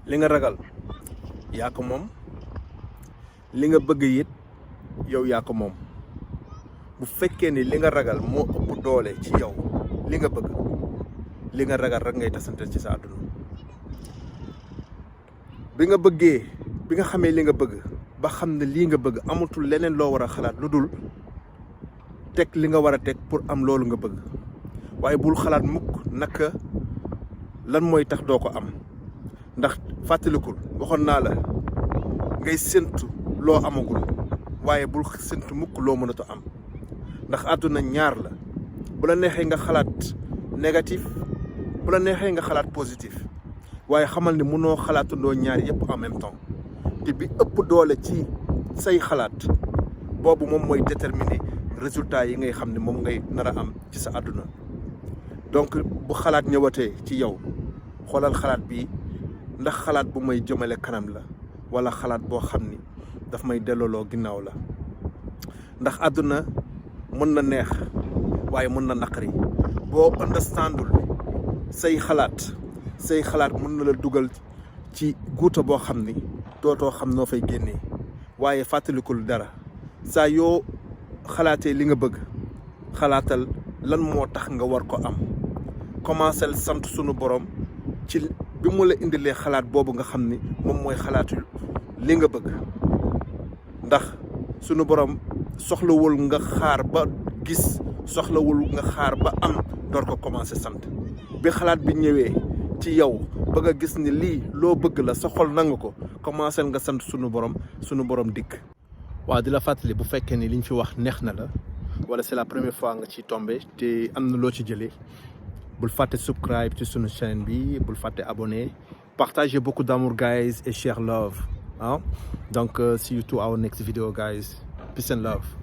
li nga ragal yaa ko moom li nga bëgg it yow yaa ko moom bu fekkee ni li nga ragal moo ëpp doole ci yow li nga bëgg li nga ragal rek ngay tasante ci sa àdduna bi nga bëggee bi nga xamee li nga bëgg ba xam ne lii nga bëgg amatul leneen loo war a xalaat lu dul teg li nga war a teg pour am loolu nga bëgg waaye bul xalaat mukk naka lan mooy tax doo ko am ndax fàttalikul waxoon naa la ngay séntu loo amagul waaye bul séntu mukk loo mënatu am ndax àdduna ñaar la bu la neexee nga xalaat négatif bu la neexee nga xalaat positif waaye xamal ni mënoo xalaatandoo ñaar yëpp en même temps te bi ëpp doole ci say xalaat boobu moom mooy déterminer résultat yi ngay xam ne moom ngay nar a am ci sa àdduna donc bu xalaat ñëwatee ci yow xoolal xalaat bi ndax xalaat bu may jëmale kanam la wala xalaat boo xam ni daf may dellooloo ginnaaw la ndax àdduna mën na neex waaye mën na naqari boo understandul say xalaat mën na la dugal ci guuta boo xam ni dootoo xam noo fay génnee waaye fàttalikul dara saa yoo xalaatee li nga bëgg xalaatal lan moo tax nga war ko am commencé sant sunu borom ci bi mu la indilee xalaat boobu nga xam ni moom mooy xalaatu li nga bëgg ndax sunu borom soxlawul nga xaar ba gis soxlawul nga xaar ba am door ko commencé sant bi xalaat bi ñëwee ci yow ba nga gis ni lii loo bëgg la sa xol nangu ko commencé nga sant sunu borom dikk. waaw di la fàttali bu fekkee ni liñ fi wax neex na la wala c'est la première fois nga ci tombé te am na loo ci jëlee bul fàtte subscribe ci sunu chaîne bi bul fàtte abonné partagez beaucoup d'amour guys et share love donc see you to our next video guys, peace and love.